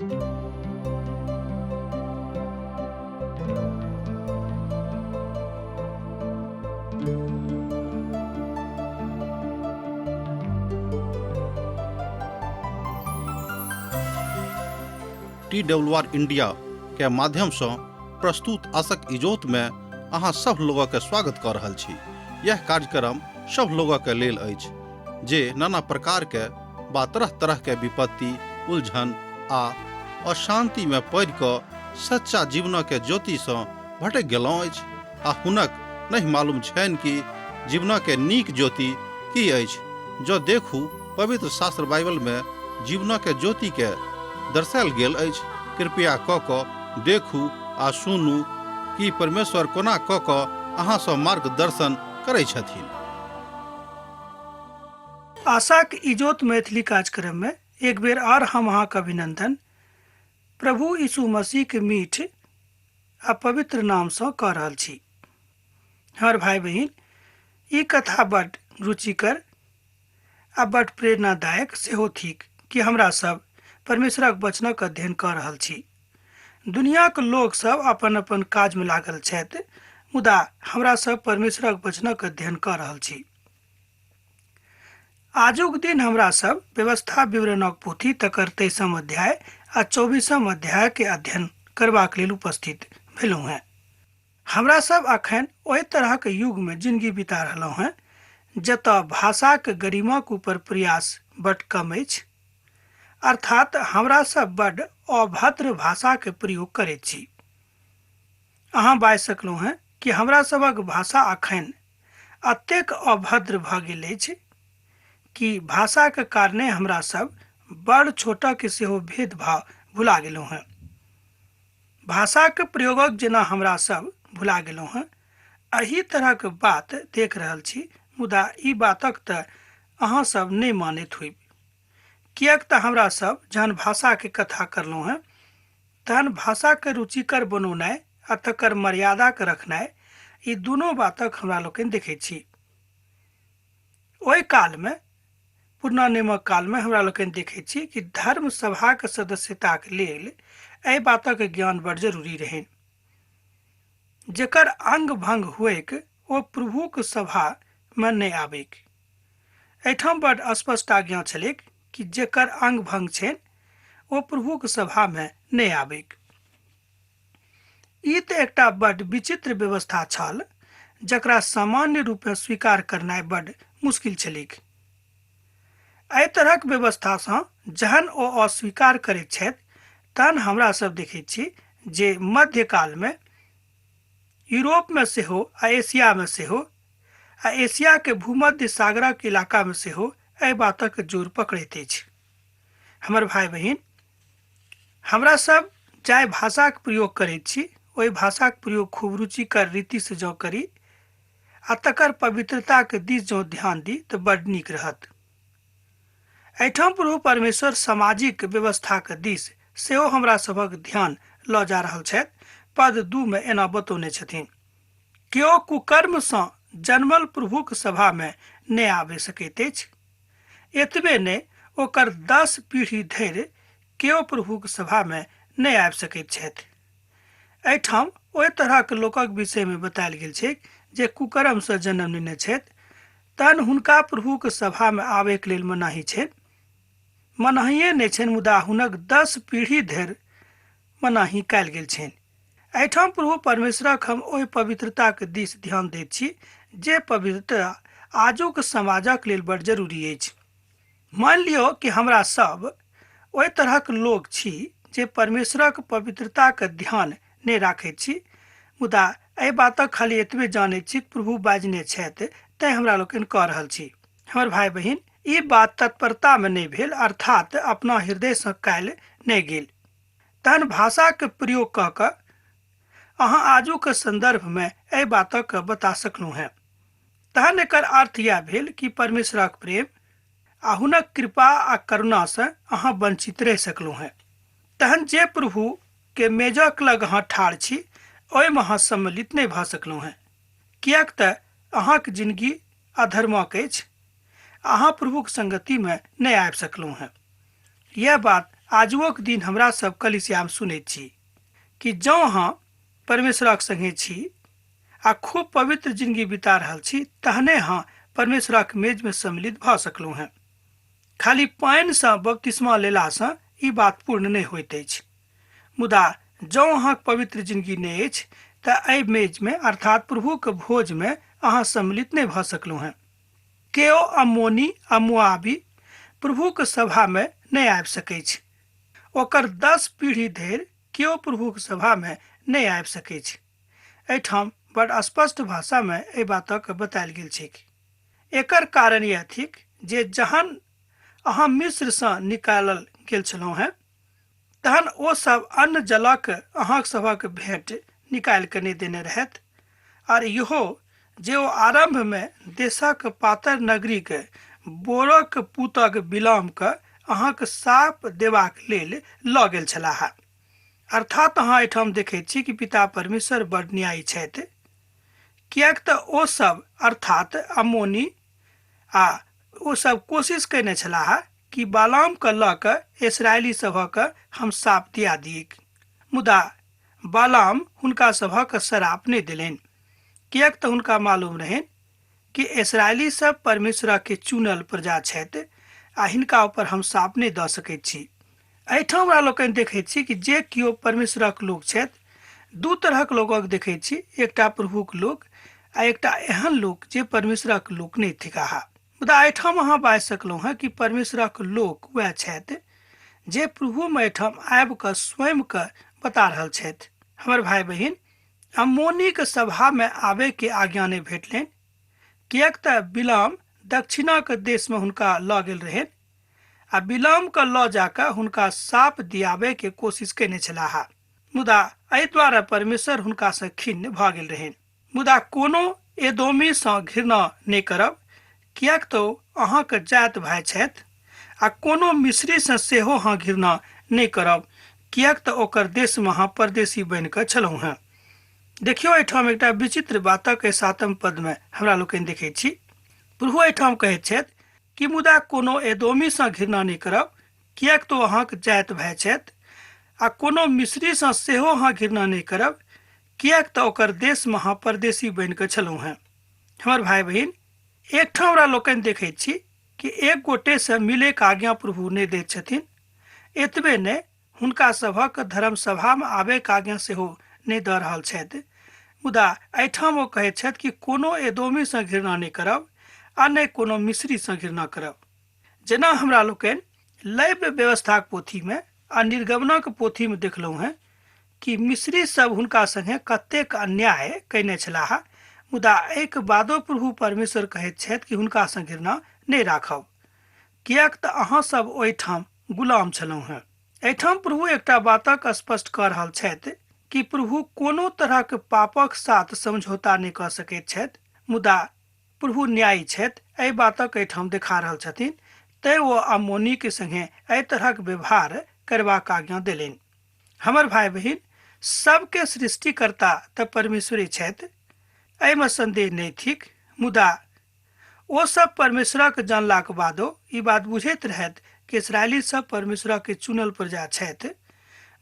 T W R India के माध्यम से प्रस्तुत आशक इजोत में अहाँ सब लोगों के स्वागत कर रहल छी। यह कार्यक्रम सब लोगों के लेल अछि जे नाना प्रकार के बा तरह तरह के विपत्ति, उलझन आ अशांति में पड़ि कऽ सच्चा जीवन के ज्योति से भटक गेलहुँ अछि आ हुनक नहीं मालूम छनि कि जीवन के नीक ज्योति की अछि। जँ देखू पवित्र शास्त्र बाइबल में जीवन के ज्योति के दर्शायल गेल अछि। कृपया कऽ कऽ देखू आ सुनू कि परमेश्वर कोना कऽ कऽ अहाँ सँ मार्गदर्शन करै छथिन। आशाक इजोत मैथिली कार्यक्रम में एक बेर आर हम अहाँक अभिनंदन प्रभु यीशु मसीह के मीठ आ पवित्र नाम सँ कऽ रहल छी। हमर भाई बहिन, ई कथा बड रुचिकर आ बड प्रेरणादायक सेहो थिक कि हमरा सब परमेश्वरक वचनक अध्ययन कऽ रहल छी। दुनियाक लोक सब अपन अपन काज में लागल छथि, मुदा हमरा सब परमेश्वरक वचनक अध्ययन कऽ रहल छी। आजुक दिन हमरा सब व्यवस्था विवरणक पोथी तकर 23 अध्याय आ 24 अध्याय के अध्ययन करबाक लेल उपस्थित भेलहुँ हेँ। हमरा सब अखन ओहि तरहक युग में जिंदगी बिता रहलहुँ हेँ जतऽ भाषाक गरिमाक ऊपर प्रयास बड कम अछि, अर्थात हमरा सब बड अभद्र भाषा के प्रयोग करैत छी। अहाँ बाजि सकलहुँ हेँ कि हमरा सबक भाषा अखन अतेक अभद्र भऽ गेल अछि कि भाषाक कारणे हमरा सब बड़ छोटक सेहो भेदभाव भुला गेलहुँ हेँ। भाषाक प्रयोगक जेना हमरा सब भुला गेलहुँ हेँ, एहि तरहक बात देख रहल छी, मुदा ई बातक तऽ अहाँ सब नहि मानैत होइब, किएक तऽ हमरा सब जहन भाषाके कथा करलहुँ हेँ तहन भाषाके रुचिकर बनौनाइ आ तकर मर्यादाके रखनाइ, ई दुनू बातक हमरा लोकनि देखैत छी। ओहि कालमे, पुरना नियमक कालमे हमरा लोकनि देखैत छी कि धर्म सभाक सदस्यताक लेल एहि बातक ज्ञान बड़ जरूरी रहनि। जेकर अंग भंग हुएक ओ प्रभुक सभामे नहि आबैक। एहिठाम बड़ स्पष्ट आज्ञा छलैक कि जेकर अंग भंग छनि ओ प्रभुक सभामे नहि आबैक। ई तऽ एकटा बड विचित्र व्यवस्था छल जकरा सामान्य रूपेँ स्वीकार करनाइ बड मुश्किल छलैक। एहि तरहक व्यवस्थासँ जहन ओ अस्वीकार करैत छथि तहन हमरा सब देखैत छी जे मध्यकालमे यूरोपमे सेहो आ एशियामे सेहो आ एशियाके भूमध्य सागरक इलाकामे सेहो एहि बातक जोर पकड़ैत अछि। हमर भाई बहिन, हमरा सब जाहि भाषाक प्रयोग करैत छी ओहि भाषाक प्रयोग खूब रुचिकर रीतिसँ जँ करी आ तकर पवित्रताके दिस जँ ध्यान दी तऽ बड नीक रहत। एहिठाम प्रभु परमेश्वर सामाजिक व्यवस्थाक दिस सेहो हमरा सभक ध्यान लऽ जा रहल छथि। पद 2 में एना बतौने छथिन, केओ कुकर्मसँ जन्मल प्रभुक सभामे नहि आबि सकैत अछि। एतबे नहि, ओकर 10 पीढ़ी धरि केओ प्रभुक सभामे नहि आबि सकैत छथि। एहिठाम ओहि तरहक लोकक विषयमे बतायल गेल छैक जे कुकर्मसँ जन्म लेने छथि, तहन हुनका प्रभुक सभामे आबैके लेल मनाही छनि। मनाहिए नहि छनि, मुदा हुनक 10 पीढ़ी धरि मनाही कयल गेल छनि। एहिठाम प्रभु परमेश्वरक हम ओहि पवित्रताक दिस ध्यान दैत छी जे पवित्रता आजुक समाजक लेल बड़ जरूरी अछि। मानि लियौ कि हमरा सब ओहि तरहक लोक छी जे परमेश्वरक पवित्रताक ध्यान नहि राखैत छी, मुदा एहि बातक खाली एतबे जानैत छी प्रभु बाजने छथि तैं हमरा लोकनि कऽ रहल छी। हमर भाई बहिन, ई बात तत्परतामे नहि भेल, अर्थात अपना हृदयसँ कयल नहि गेल। तहन भाषाक प्रयोग कऽ कऽ अहाँ आजुक संदर्भमे एहि बातक बता सकलहुँ हेँ। तहन एकर अर्थ इएह भेल कि परमेश्वरक प्रेम आ हुनक कृपा आ करुणासँ अहाँ वंचित रहि सकलहुँ हेँ। तहन जे प्रभु के मेजक लग अहाँ ठाढ़ छी ओहिमे अहाँ सम्मिलित नहि भऽ सकलहुँ हेँ, किएक तऽ अहाँक जिनगी अधर्मक अछि, अहाँ प्रभुक संगतिमे नहि आबि सकलहुँ हेँ। यह बात आजुओक दिन हमरा सब कलीसियामे सुनैत छी कि जँ अहाँ परमेश्वरक संगे छी आ खूब पवित्र जिंदगी बिता रहल छी तहने अहाँ परमेश्वरक मेजमे सम्मिलित भऽ सकलहुँ हेँ। खाली पानिसँ बपतिस्मा लेलासँ ई बात पूर्ण नहि होइत अछि, मुदा जँ अहाँक पवित्र जिंदगी नहि अछि तऽ एहि मेजमे अर्थात प्रभुक भोजमे अहाँ सम्मिलित नहि भऽ सकलहुँ हेँ। केओ अम्मोनी आ मोआबी प्रभुक सभामे नहि आबि सकैछ। ओकर 10 पीढ़ी धरि केओ प्रभुक सभामे नहि आबि सकैछ। एहिठाम बड स्पष्ट भाषामे एहि बातक बतायल गेल छैक। एकर कारण यैह थिक जे जहन अहाँ मिस्रसँ निकालल गेल छलहुँ हेँ तहन ओ सब अन्न जलक अहाँक सभक भेंट निकालि कऽ नहि देने रहथि, आर इहो जे ओ आरम्भमे देशक पातर नगरीक बोरक पुतक बिलामके अहाँक साप देबाक लेल लऽ गेल छलाह। अर्थात अहाँ एहिठाम देखैत छी कि पिता परमेश्वर बड न्यायी छथि, किएक तऽ ओ सब अर्थात अम्मोनी आ ओ सब कोशिश कयने छलाह कि बालामके लऽ कऽ इसराइली सभक हम साप दिया दियैक, मुदा बालाम हुनका सभक श्राप नहि देलनि, किएक तऽ हुनका मालूम रहनि कि इसराइली सब परमेश्वरके चुनल प्रजा छथि आ हिनका ऊपर हम साप नहि दऽ सकैत छी। एहिठाम हमरा लोकनि देखैत छी कि जे केओ परमेश्वरक लोक छथि, दू तरहक लोकक देखैत छी, एकटा प्रभुक लोक आ एकटा एहन लोक जे परमेश्वरक लोक नहि थिकाह। मुदा एहिठाम अहाँ बाजि सकलहुँ हेँ कि परमेश्वरक लोक वएह छथि जे प्रभुमे एहिठाम आबि कऽ स्वयंके बता रहल छथि। हमर भाय बहिन, अम्मोनीक सभामे आबयके आज्ञा नहि भेटलनि, किएक तऽ बिलाम दक्षिणाक देशमे हुनका लऽ गेल रहनि आ बिलामके लऽ जा कऽ हुनका साप दियाबयके कोशिश कयने छलाह। मुदा एहि द्वारा परमेश्वर हुनकासँ खिन्न भऽ गेल रहनि। मुदा कोनो एदोमीसँ घृणा नहि करब, किएक तऽ ओ अहाँक जात भाय छथि, आ कोनो मिस्रीसँ सेहो अहाँ घृणा नहि करब, किएक तऽ ओकर देशमे अहाँ परदेशी बनि कऽ छलहुँ हेँ। देखियौ, एहिठाम एकटा विचित्र बातक एहि 7 पदमे हमरा लोकनि देखैत छी। प्रभु एहिठाम कहैत छथि कि मुदा कोनो एदोमीसँ घृणा नहि करब, किएक तऽ ओ अहाँक जाति भाय छथि, आ कोनो मिस्रीसँ सेहो अहाँ घृणा नहि करब, किएक तऽ ओकर देशमे अहाँ परदेशी बनि कऽ छलहुँ हेँ। हमर भाय बहिन, एकठाम हमरा लोकनि देखैत छी कि एक गोटेसँ मिलैके आज्ञा प्रभु नहि दैत छथिन। एतबे नहि, हुनका सभक धर्मसभामे आबैके आज्ञा सेहो नहि दऽ रहल छथि। मुदा एहिठाम ओ कहैत छथि कि कोनो एदोमीसँ घृणा नहि करब आ नहि कोनो मिस्रीसँ घृणा करब। जेना हमरा लोकनि लैब व्यवस्थाक पोथीमे आ निर्गमनक पोथीमे देखलहुँ हेँ कि मिस्री सब हुनका संगे कतेक अन्याय कयने छलाह, मुदा एहिके बादो प्रभु परमेश्वर कहैत छथि कि हुनका सँ घृणा नहि राखब, किएक तऽ अहाँ सब ओहिठाम गुलाम छलहुँ हेँ। एहिठाम प्रभु एकटा बातक स्पष्ट कऽ रहल छथि कि प्रभु कोनो तरहक पापक साथ समझौता नहि कऽ सकैत छथि, मुदा प्रभु न्यायी छथि एहि बातक एहिठाम देखा रहल छथिन, तैं ओ अम्मोनीक संगे एहि तरहक व्यवहार करबाक आज्ञा देलनि। हमर भाय बहिन, सबके सृष्टिकर्ता तऽ परमेश्वरे छथि, एहिमे संदेह नहि थिक, मुदा ओ सब परमेश्वरक जानलाक बादो ई बात बुझैत रहथि कि इसराइली सब परमेश्वरक चुनल प्रजा छथि,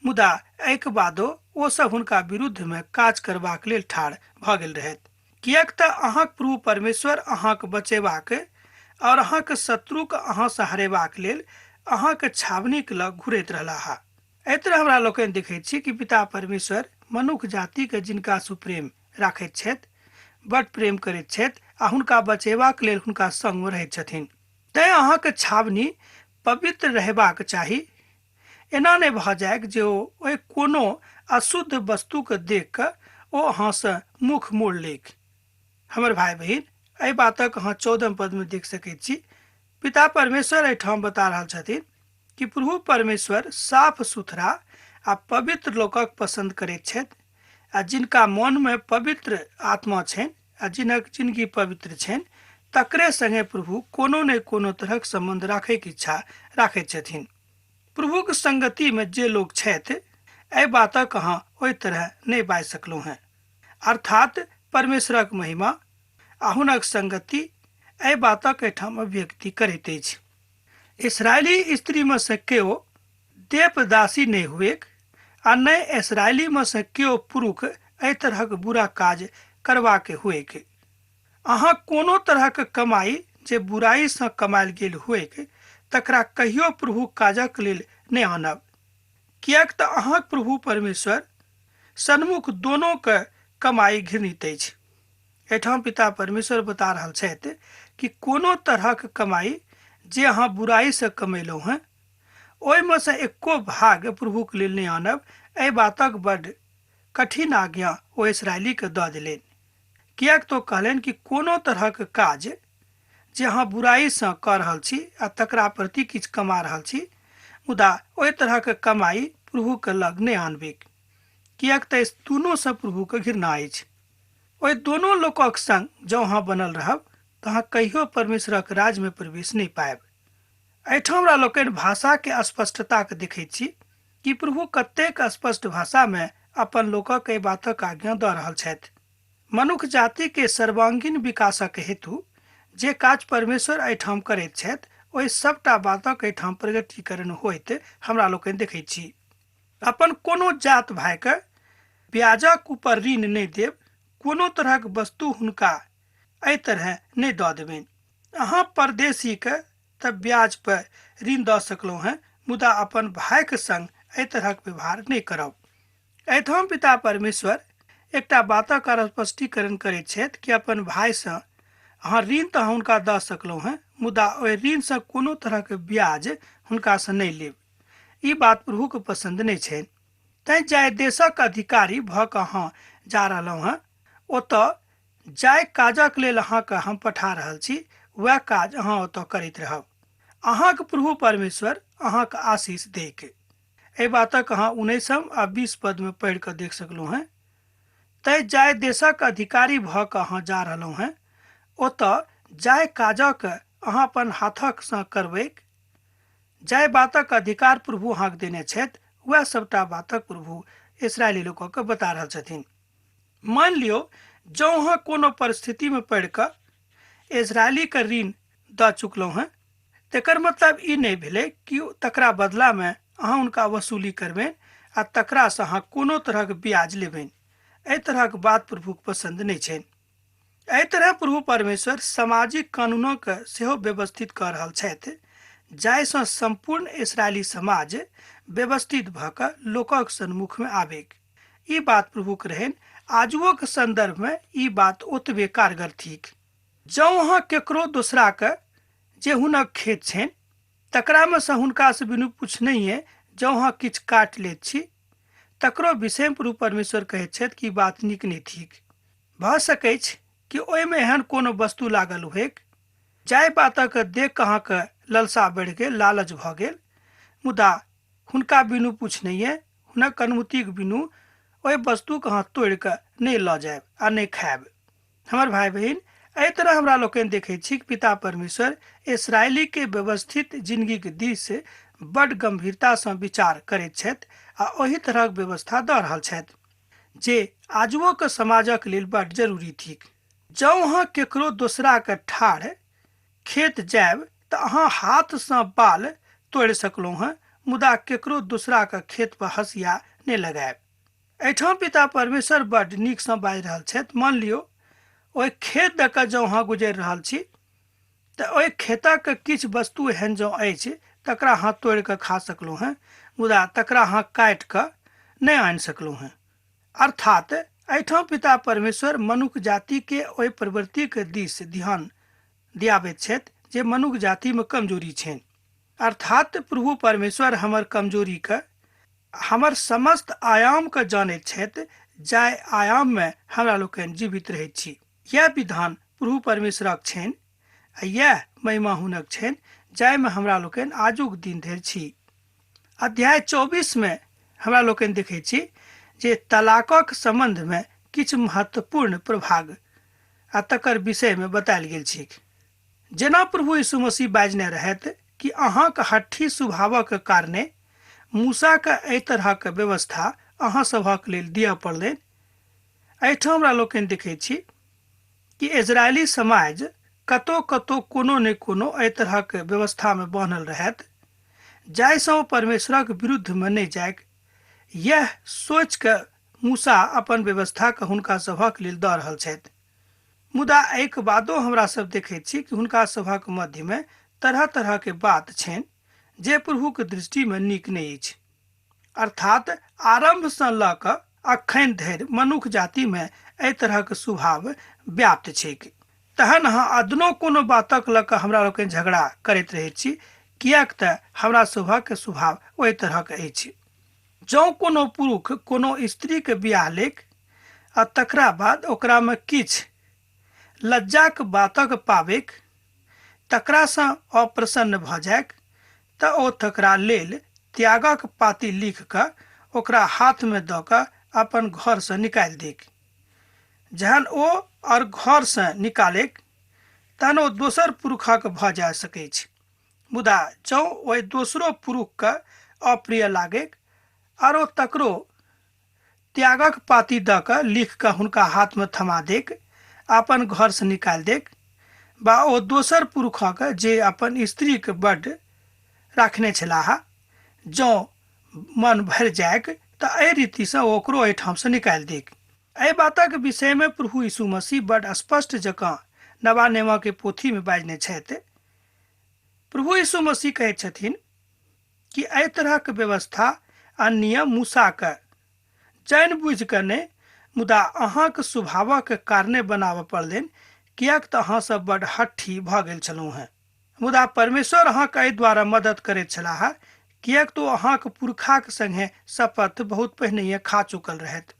मुदा एहिके बादो ओ सब हुनका विरुद्धमे काज करबाक लेल ठाढ़ भऽ गेल रहथि। किएक तऽ अहाँक प्रभु परमेश्वर अहाँक बचेबाक और अहाँक शत्रुक अहाँसँ हरेबाक लेल अहाँक छावनीक लग घुरैत रहलाह। एहि तरह हमरा लोकनि देखैत छी कि पिता परमेश्वर मनुख जातिके जिनका सुप्रेम राखैत छथि, बड प्रेम करैत छथि आ हुनका बचेबाक लेल हुनका संगमे रहैत छथिन। तैं अहाँक छावनी पवित्र रहबाक चाही। एना नहि भऽ जाइक जे ओ ओहि कोनो अशुद्ध वस्तुके देख कऽ ओ अहाँसँ मुख मोड़ लेक। हमर भाय बहिन, एहि बातक अहाँ 14 पदमे देख सकैत छी। पिता परमेश्वर एहिठाम बता रहल छथिन कि प्रभु परमेश्वर साफ सुथरा आ पवित्र लोकक पसंद करैत छथि आ जिनका मनमे पवित्र आत्मा छनि आ जिनक जिनगी पवित्र छनि तकरे संगे प्रभु कोनो ने कोनो तरहक संबंध राखैके इच्छा राखैत छथिन। प्रभुक संगतिमे जे लोक छथि एहि बातक अहाँ ओहि तरह नहि बाजि सकलहुँ हेँ। अर्थात परमेश्वरक महिमा आ हुनक संगति एहि बातक एहिठाम अभिव्यक्ति करैत अछि। इसराइली स्त्रीमे से केओ देवदासी नहि हुएक आ नहि इसराइलीमे सँ केओ पुरुष एहि तरहक बुरा काज करबाक हुएक। अहाँ कोनो तरहक कमाई जे बुराइसँ कमायल गेल हुएक तकरा कहियो प्रभु काजक लेल नहि आनब, किएक तऽ अहाँक प्रभु परमेश्वर सन्मुख दोनोके कमाई घृणित अछि। एहिठाम पिता परमेश्वर बता रहल छथि कि कोनो तरहक कमाई जे अहाँ बुराइसँ कमेलहुँ हेँ ओहिमे सँ एको भाग प्रभुके लेल नहि आनब। एहि बातक बड्ड कठिन आज्ञा ओ इसराइलीके दऽ देलनि, किएक तऽ कहलनि कि कोनो तरहक काज जे अहाँ बुराइसँ कऽ रहल छी आ तकरा प्रति किछु कमा रहल छी, मुदा ओहि तरहक कमाई प्रभुके लग नहि आनबैक, किएक तऽ दुनूसँ प्रभुके घृणा अछि। ओहि दोनो लोकक संग जँ अहाँ बनल रहब तऽ अहाँ कहियो परमेश्वरक राज्यमे प्रवेश नहि पायब। एहिठाम हमरा लोकनि भाषाके स्पष्टताके देखैत छी कि प्रभु कतेक स्पष्ट भाषामे अपन लोकक एहि बातक आज्ञा दऽ रहल छथि। मनुख जातिके सर्वांगीण विकासक हेतु जे काज परमेश्वर एहिठाम करैत छथि ओहि सबटा बातक एहिठाम प्रगटीकरण होइत हमरा लोकनि देखैत छी। अपन कोनो जात भाइके ब्याजक ऊपर ऋण नहि देब, कोनो तरहक वस्तु हुनका एहि तरह नहि दऽ देबनि। अहाँ परदेशीके तऽ ब्याज पर ऋण दऽ सकलहुँ हेँ, मुदा अपन भाइके संग एहि तरहक व्यवहार नहि करब। एहिठाम पिता परमेश्वर एकटा बातक आर स्पष्टीकरण करैत छथि कि अपन भाइसँ अहाँ ऋण तऽ हुनका दऽ सकलहुँ हेँ, मुदा ओहि ऋणसँ कोनो तरहक ब्याज हुनकासँ नहि लेब। ई बात प्रभुके पसन्द नहि छनि। तैँ जाहि देशक अधिकारी भऽ कऽ अहाँ जा रहलहुँ हेँ ओतऽ जाहि काजक लेल अहाँके हम पठा रहल छी वएह काज अहाँ ओतऽ करैत रहब। अहाँके प्रभु परमेश्वर अहाँके आशीष दैक। एहि बातक अहाँ 19 आ 20 पदमे पढ़ि कऽ देख सकलहुँ हेँ। तैँ जाहि देशक अधिकारी भऽ कऽ अहाँ जा रहलहुँ हेँ ओतऽ जाहि काजक अहाँ अपन हाथक सँ करबैक, जाहि बातक अधिकार प्रभु अहाँके देने छथि वएह सबटा बातक प्रभु इसराइली लोकके बता रहल छथिन। मान लियौ जँ अहाँ कोनो परिस्थितिमे पड़ि कऽ इजरायलीके ऋण दऽ चुकलहुँ हेँ तकर मतलब ई नहि भेलै कि तकरा बदलामे अहाँ हुनका वसूली करबनि आ तकरासँ अहाँ कोनो तरहक ब्याज लेबनि। एहि तरहक बात प्रभुके पसन्द नहि छनि। एहि तरह प्रभु परमेश्वर सामाजिक कानूनक सेहो व्यवस्थित कऽ रहल छथि, जाहिसँ सम्पूर्ण इसराइली समाज व्यवस्थित भऽ कऽ लोकक सन्मुखमे आबैक। ई बात प्रभुक रहनि। आजुओक संदर्भमे ई बात ओतबे कारगर थिक। जँ अहाँ केकरो दोसराके जे हुनक खेत छनि तकरामे सँ हुनकासँ बिनु पुछनहिए जँ अहाँ किछु काटि लैत छी तकरो विषयमे प्रभु परमेश्वर कहैत छथि कि ई बात नीक नहि थिक। भऽ सकैछ कि ओहिमे एहन कोनो वस्तु लागल होइक जाहि बातक देख कऽ अहाँके ललसा बढ़ि गेल, लालच भऽ गेल, मुदा हुनका बिनु पुछनहिए हुनक अनुमतिक बिनु ओहि वस्तुके अहाँ तोड़ि कऽ नहि लऽ जायब आ नहि खायब। हमर भाइ बहिन, एहि तरह हमरा लोकनि देखैत छी कि पिता परमेश्वर इसराइलीके व्यवस्थित जिंदगीके दिस बड्ड गंभीरतासँ विचार करैत छथि आ ओहि तरहक व्यवस्था दऽ रहल छथि जे आजुओके समाजक लेल बड्ड जरूरी थिक। जँ अहाँ केकरो दोसराके ठाढ़ खेत जायब तऽ अहाँ हाथसँ बाल तोड़ि सकलहुँ हेँ, मुदा केकरो दोसराके खेत पर हँसिया नहि लगायब। एहिठाम पिता परमेश्वर बड्ड नीकसँ बाजि रहल छथि। मान लियौ ओहि खेत दऽ कऽ जँ अहाँ गुजरि रहल छी तऽ ओहि खेतक किछु वस्तु एहन जँ अछि तकरा अहाँ तोड़ि कऽ खा सकलहुँ हेँ, मुदा तकरा अहाँ काटि कऽ नहि आनि सकलहुँ हेँ। अर्थात एहिठाम पिता परमेश्वर मनुख जातिके ओहि प्रवृत्तिके दिस ध्यान दियाबैत छथि जे मनुख जातिमे कमजोरी छनि। अर्थात प्रभु परमेश्वर हमर कमजोरीके, हमर समस्त आयामके जानैत छथि जाहि आयाममे हमरा लोकनि जीवित रहैत छी। यैह विधान प्रभु परमेश्वरक छनि आ यैह महिमा हुनक छनि जाहिमे हमरा लोकनि आजुक दिन धरि छी। अध्याय 24 मे हमरा लोकनि देखैत छी जे तलाकक सम्बन्धमे किछु महत्वपूर्ण प्रभाग आ तकर विषयमे बतायल गेल छैक। जेना प्रभु यीशु मसीह बाजने रहथि कि अहाँक हठी स्वभावक कारणे मूसाके एहि तरहक व्यवस्था अहाँ सभक लेल दिअ पड़लनि। एहिठाम हमरा लोकनि देखैत छी कि इजरायली समाज कतौ कतौ कोनो ने कोनो एहि तरहक व्यवस्थामे बान्हल रहथि जाहिसँ ओ परमेश्वरक विरुद्धमे नहि जाइक। यैह सोचि कऽ मूसा अपन व्यवस्थाके हुनका सभक लेल दऽ रहल छथि। मुदा एहिके बादो हमरा सब देखैत छी कि हुनका सभक मध्यमे तरह तरह के बात छनि जे प्रभुके दृष्टिमे नीक नहि अछि। अर्थात आरम्भसँ लऽ कऽ अखन धरि मनुख जातिमे एहि तरहक स्वभाव व्याप्त छैक। तहन अहाँ अदनो कोनो बातक लऽ कऽ हमरा लोकनि झगड़ा करैत रहैत छी, किएक तऽ हमरा सभक स्वभाव ओहि तरहक अछि। जँ कोनो पुरुष कोनो स्त्रीके बियाह लेक आ तकरा बाद ओकरामे किछु लज्जाक बातक पाबैक, तकरासँ अप्रसन्न भऽ जाइक, तऽ ओ तकरा लेल त्यागक पाती लिख कऽ ओकरा हाथमे दऽ कऽ अपन घरसँ निकालि दैक। जहन ओ आओर घरसँ निकालैक तहन ओ दोसर पुरुषक भऽ जा सकैछ। मुदा जँ ओहि दोसरो पुरुषके अप्रिय लागैक आर ओ तकरो त्यागक पाती दऽ कऽ लिख कऽ हुनका हाथमे थमा दैक, अपन घरसँ निकालि दैक, बा ओ दोसर पुरुषक जे अपन स्त्रीके बड्ड राखने छलाह जँ मन भरि जाइक तऽ एहि रीतिसँ ओकरो एहिठामसँ निकालि दैक। एहि बातक विषयमे प्रभु यीशु मसीह बड्ड स्पष्ट जकाँ नवा नेमाके पोथीमे बाजने छथि। प्रभु यीशु मसीह कहैत छथिन कि एहि तरहक व्यवस्था आ नियम मूसाके जानि बुझि कऽ नहि, मुदा अहाँक स्वभावक कारणे बनाबऽ पड़लनि, किएक तऽ अहाँ सब बड्ड हठी भऽ गेल छलहुँ हेँ। मुदा परमेश्वर अहाँके एहि द्वारा मदद करैत छलाह, किएक तऽ ओ अहाँक पुरखाक संगे शपथ बहुत पहिनहिए खा चुकल रहथि।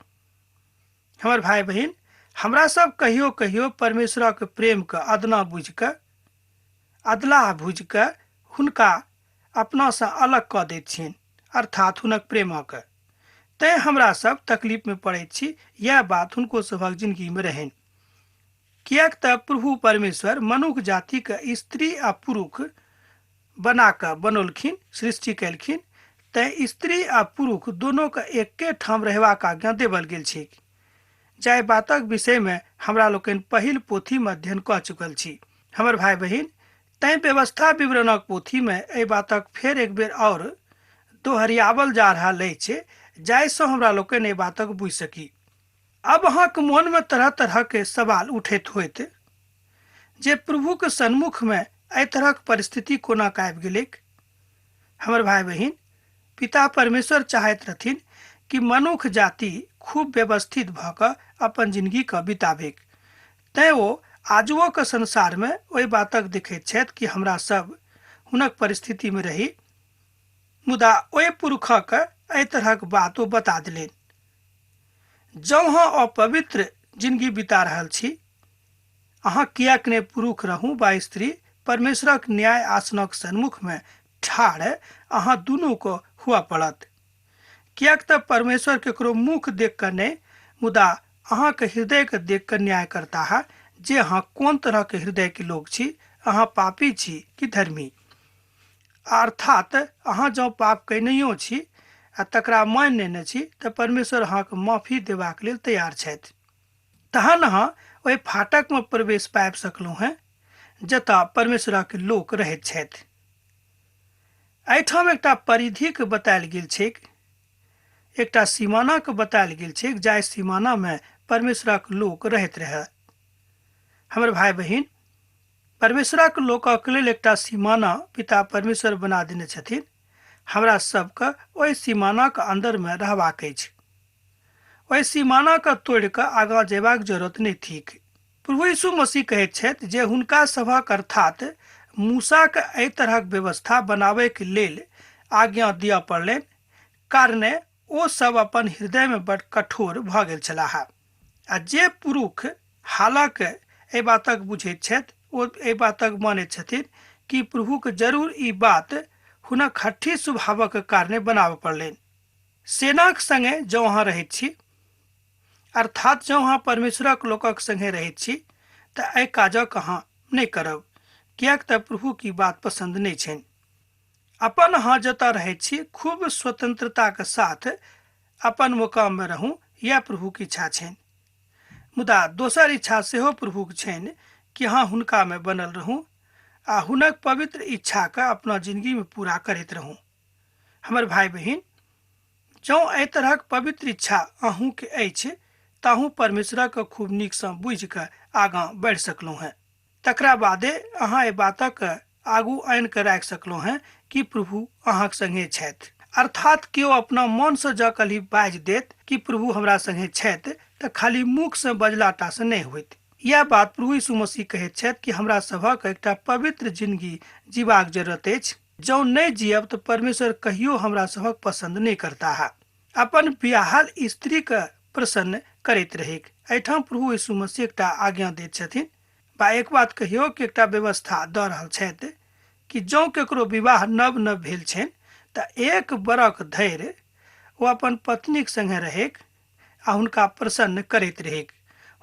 हमर भाय बहिन, हमरा सब कहियो कहियो परमेश्वरक प्रेमके अदना बुझि कऽ, अदलाह बुझि कऽ हुनका अपनासँ अलग कऽ दैत छियनि, अर्थात हुनक प्रेमक। तैँ हमरा सब तकलीफमे पड़ैत छी। यैह बात हुनको सभक जिनगीमे रहनि। किएक तऽ प्रभु परमेश्वर मनुख जातिके स्त्री आ पुरुष बना कऽ बनौलखिन, सृष्टि कयलखिन, तैँ स्त्री आ पुरुष दोनोके एके ठाम रहबाक आज्ञा देबल गेल छैक, जाहि बातक विषयमे हमरा लोकनि पहिल पोथीमे अध्ययन कऽ चुकल छी। हमर भाय बहिन, तैँ व्यवस्था विवरणक पोथीमे एहि बातक फेर एक बेर आओर दोहरियावल जा रहल अछि, जाहिसँ हमरा लोकनि एहि बातक बुझि सकी। अब अहाँके मोनमे तरह तरहके सवाल उठैत होइत जे प्रभुके सन्मुखमे एहि तरहक परिस्थिति कोना के आबि गेलैक। हमर भाय बहिन, पिता परमेश्वर चाहैत रहथिन कि मनुख जाति खूब व्यवस्थित भऽ कऽ अपन जिनगीके बिताबैक, तैँ ओ आजुओके संसारमे ओहि बातक देखैत छथि कि हमरा सब हुनक परिस्थितिमे रही। मुदा ओहि पुरुषक एहि तरहक बात ओ बता देलनि। जँ अहाँ अपवित्र जिनगी बिता रहल छी, अहाँ किएक नहि पुरुष रहू वा स्त्री, परमेश्वरक न्याय आसनक सन्मुखमे ठाढ़ अहाँ दुनूके हुअ पड़त। किएक तऽ परमेश्वर केकरो मुख देख कऽ नहि, मुदा अहाँके हृदयके देख कऽ न्याय करताह जे अहाँ कोन तरहके हृदयके लोक छी, अहाँ पापी छी कि धर्मी। अर्थात अहाँ जँ पाप कयनहियो छी आ तकरा मानि नेने छी तऽ परमेश्वर अहाँके माफी देबाक लेल तैयार छथि। तहन अहाँ ओहि फाटकमे प्रवेश पाबि सकलहुँ हेँ जतऽ परमेश्वरक लोक रहैत छथि। एहिठाम एकटा परिधिके बतायल गेल छैक, एकटा सीमानाके बतायल गेल छैक, जाहि सीमानामे परमेश्वरक लोक रहैत रहए। हमर भाय बहिन, परमेश्वरक लोकक लेल एकटा सीमाना पिता परमेश्वर बना देने छथिन। हमरा सबके ओहि सीमानाक अन्दरमे रहबाक अछि। ओहि सीमानाके तोड़ि कऽ आगाँ जयबाक जरूरत नहि थिक। प्रभु यीशु मसीह कहैत छथि जे हुनका सभक अर्थात मूसाके एहि तरहक व्यवस्था बनाबैके लेल आज्ञा दिअ पड़लनि, कारणे ओ सब अपन हृदयमे बड कठोर भऽ गेल छलाह। आ जे पुरुष हालांकि एहि बातक बुझैत छथि, ओ एहि बातक मानैत छथिन कि प्रभुके जरूर ई बात हुनक हठी स्वभावक कारणे बनाबऽ पड़लनि। सेनाक संगे जँ अहाँ रहैत छी, अर्थात जँ अहाँ परमेश्वरक लोकक संगे रहैत छी, तऽ एहि काजक अहाँ नहि करब, किएक तऽ प्रभुक ई बात पसन्द नहि छनि। अपन अहाँ जतऽ रहैत छी खूब स्वतंत्रताक साथ अपन मुकाममे रहू, यैह प्रभुक इच्छा छनि। मुदा दोसर इच्छा सेहो प्रभुक छनि कि अहाँ हुनकामे बनल रहू आ हुनक पवित्र इच्छाके अपना जिनगीमे पूरा करैत रहू। हमर भाई बहिन, जँ एहि तरहक पवित्र इच्छा अहूँके अछि तऽ अहूँ परमेश्वरक खूब नीकसँ बुझि कऽ आगाँ बढ़ि सकलहुँ हेँ। तकरा बादे अहाँ एहि बातक आगू आनि कऽ राखि सकलहुँ हेँ कि प्रभु अहाँक संगे छथि। अर्थात केओ अपना मनसँ जँ कली बाजि देत कि प्रभु हमरा संगे छथि तऽ खाली मुखसँ बजला टा सँ नहि होइत। इएह बात प्रभु यीशु मसीह कहैत छथि कि हमरा सभक एकटा पवित्र जिंदगी जीबाक जरूरत अछि। जँ नहि जियब तऽ परमेश्वर कहियो हमरा सभक पसंद नहि करताह। अपन बियाहल स्त्रीके प्रसन्न करैत रहैक। एहिठाम प्रभु यीशु मसीह एकटा आज्ञा दैत छथिन बा एक बात कहियो कि एकटा व्यवस्था दऽ रहल छथि कि जँ केकरो विवाह नव नव भेल छनि तऽ 1 बरख धरि ओ अपन पत्नीक संगे रहैक आ हुनका प्रसन्न करैत रहैक।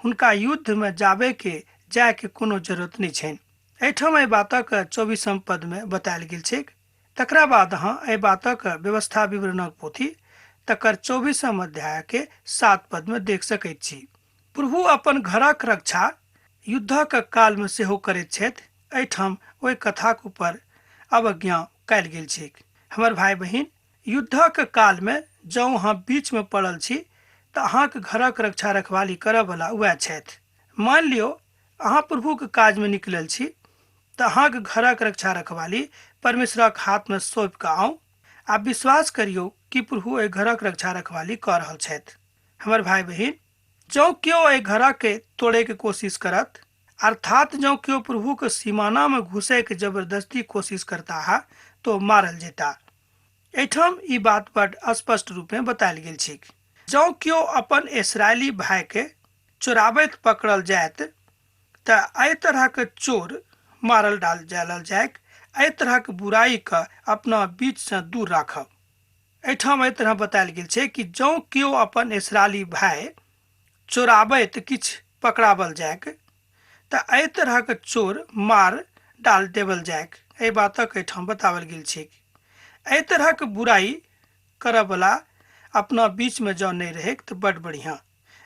हुनका युद्धमे जाबेके जायके कोनो जरूरत नहि छनि। एहिठाम एहि बातक 24म पदमे बतायल गेल छैक। तकरा बाद अहाँ एहि बातक व्यवस्था विवरणक पोथी तकर 24म अध्याय के 7 पदमे देख सकैत छी। प्रभु अपन घरक रक्षा युद्धक कालमे सेहो करैत छथि। एहिठाम ओहि कथाक ऊपर अवज्ञा कयल गेल छैक। हमर भाई बहिन, युद्धक कालमे जँ अहाँ बीचमे पड़ल छी तऽ अहाँक घरक रक्षा रखवाली करऽवला वएह छथि। मानि लियौ अहाँ प्रभुके काजमे निकलल छी तऽ अहाँक घरक रक्षा रखवाली परमेश्वरक हाथमे सौंपि कऽ आउ आ विश्वास करियौ कि प्रभु एहि घरक रक्षा रखवाली कऽ रहल छथि। हमर भाई बहिन, जँ केओ एहि घरके तोड़ैके कोशिश करत, अर्थात जँ केओ प्रभुके सीमानामे घुसैके जबरदस्ती कोशिश करता तो मारल जेता। एहिठाम ई बात बड स्पष्ट रूपमे बतायल गेल छैक। जँ केओ अपन इसराइली भाईके चोराबैत पकड़ल जायत तऽ एहि तरहक चोर मारल डाल जायल जायक। एहि तरहक बुराइके अपना बीचसँ दूर राखब। एहिठाम एहि तरह बतायल गेल छै कि जँ केओ अपन इसराइली भाई चोराबैत किछु पकड़ावल जायक तऽ एहि तरहक चोर मार डाल देवल जायक। एहि बातक एहिठाम बतावल गेल छैक। एहि तरहक बुराइ करऽवला अपना बीचमे जँ नहि रहैक तऽ बड बढ़िआँ।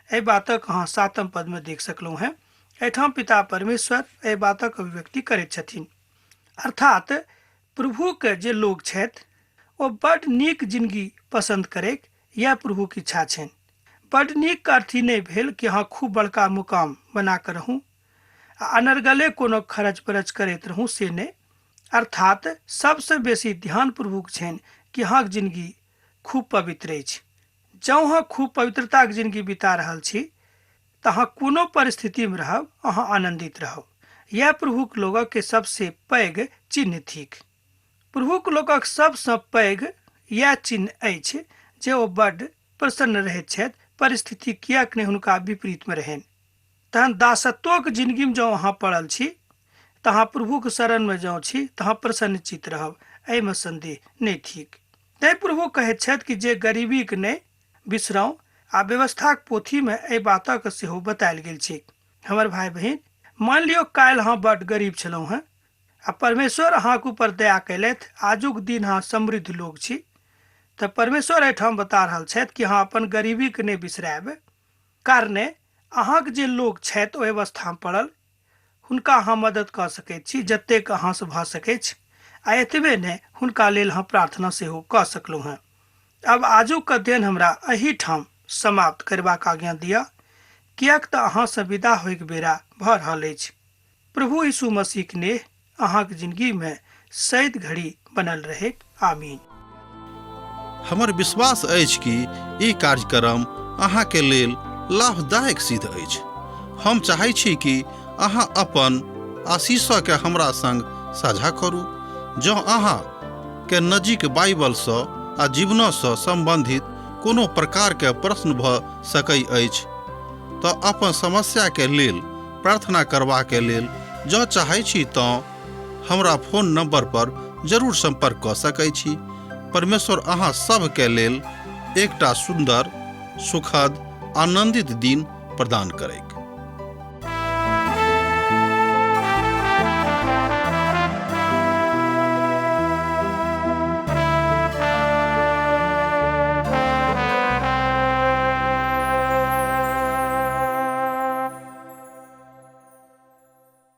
एहि बातक अहाँ 7म पदमे देख सकलहुँ हेँ। एहिठाम पिता परमेश्वर एहि बातक अभिव्यक्ति करैत छथिन। अर्थात प्रभुके जे लोक छथि ओ बड नीक जिंदगी पसंद करैक, यैह प्रभुके इच्छा छनि। बड नीक अर्थ ई नहि भेल कि अहाँ खूब बड़का मुकाम बना कऽ रहू आ अनर्गले कोनो खर्च बरच करैत रहू, से नहि। अर्थात सबसँ बेसी ध्यान प्रभुके छनि कि अहाँके जिंदगी खूब पवित्र अछि। जँ अहाँ खूब पवित्रताके जिंदगी बिता रहल छी तऽ अहाँ कोनो परिस्थितिमे रहब, अहाँ आनन्दित रहब। यैह प्रभुक लोकके सबसँ पैघ चिन्ह थिक। प्रभुक लोकक सबसँ पैघ यैह चिन्ह अछि जे ओ बड्ड प्रसन्न रहैत छथि, परिस्थिति किएक नहि हुनका विपरीतमे रहनि। तहन दासत्वक जिंदगीमे जँ अहाँ पड़ल छी तऽ अहाँ प्रभुक शरणमे जँ छी तऽ अहाँ प्रसन्नचित्त रहब, एहिमे संदेह नहि थिक। तैं प्रभु कहैत छथि कि जे गरीबीके नहि बिसराउ आ व्यवस्थाक पोथीमे एहि बातक सेहो बतायल गेल छैक। हमर भाई बहिन, मान लियौ काल्हि अहाँ बड्ड गरीब छलहुँ हेँ आ परमेश्वर अहाँके ऊपर दया कयलथि, आजुक दिन अहाँ समृद्ध लोक छी, तऽ परमेश्वर एहिठाम बता रहल छथि कि अहाँ अपन गरीबीके नहि बिसरायब, कारणे अहाँके जे लोक छथि ओहि अवस्थामे पड़ल हुनका अहाँ मदद कऽ सकैत छी जतेक अहाँसँ भऽ सकैछ, आ एतबे नहि हुनका लेल अहाँ प्रार्थना सेहो कऽ सकलहुँ हेँ। अब आजुक अध्ययन हमरा एहिठाम समाप्त करबाक आज्ञा दिअ, किएक तऽ अहाँसँ विदा होइके बेरा भऽ रहल अछि। प्रभु यीशु मसीहक नेह अहाँक जिंदगीमे सैद घड़ी बनल रहैक। आमीन। हमर विश्वास अछि कि ई कार्यक्रम अहाँके लेल लाभदायक सिद्ध अछि। हम चाहै छी कि अहाँ अपन आशीषके हमरा संग साझा करू। जँ अहाँ के नजीक बाइबलसँ आ जीवनसँ संबंधित कोनो प्रकारके प्रश्न भऽ सकै अछि तऽ अपन समस्याके लेल प्रार्थना करबाके लेल जँ चाहै छी तँ हमरा फोन नंबर पर जरूर संपर्क कऽ सकै छी। परमेश्वर अहाँ सभके लेल एकटा सुन्दर, सुखद, आनंदित दिन प्रदान करैक।